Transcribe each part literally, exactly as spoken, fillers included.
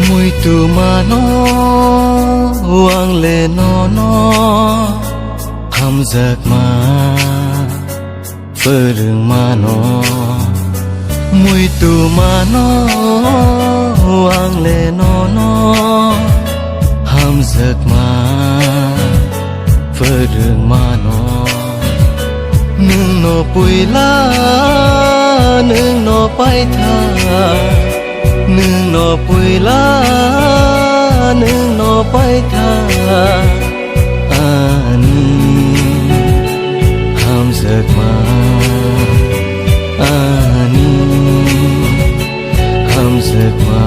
Muitu mano, ang le nono hamjakma phwrwng mano. Muitu mano, ang le nono hamjakma phwrwng mano. Nwng no puila, nwng no paitha, nwng no puila, nwng no paitha. Ani hamjakma, ani hamjakma.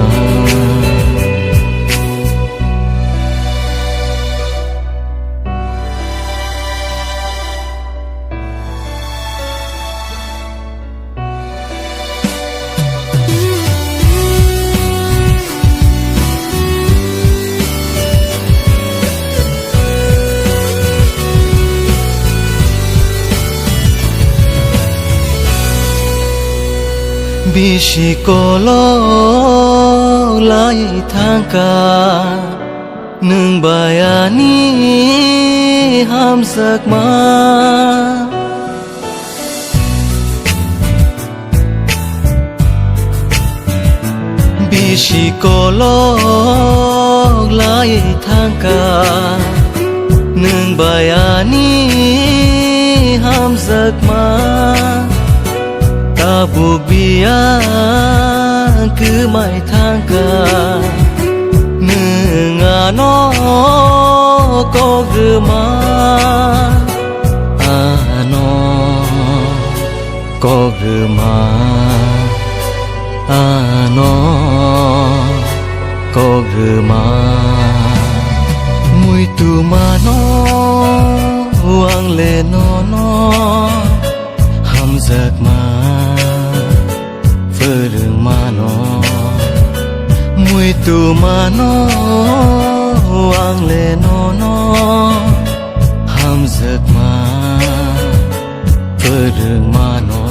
Bisi kolok lai thangkha nwng bai ani hamjakma. Bisi kolok lai thangkha nwng bai ani hamjakma. Tabuk biyang kwmai thangkha nwng ano kok rwma, ano kok rwma, ano kok rwma. Muitu mano, ang le nono hamjakma phwrwng mano. Muitu mano, ang le nono hamjakma phwrwng mano.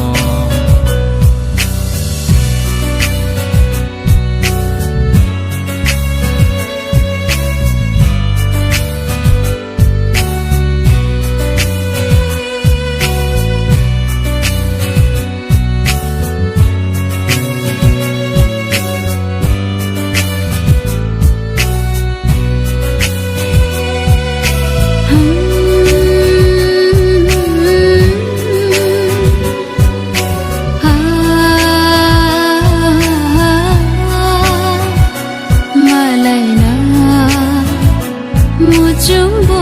Malaina muchungbo,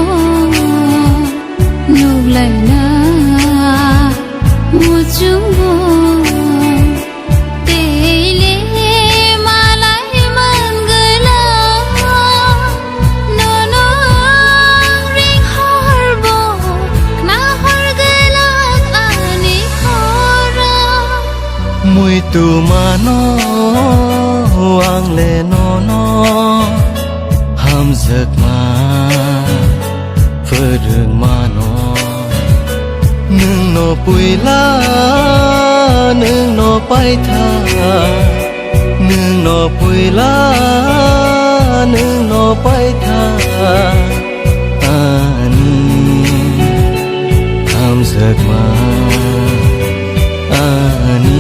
nuglaina muchungbo, teile malai mangala, nono ring horbo, khna horgala ani hora. Muitu mano, ang le nono hamjakma phwrwng mano. Nwng no puila, nwng no paitha, nwng no puila, nwng no paitha. Ani hamjakma, ani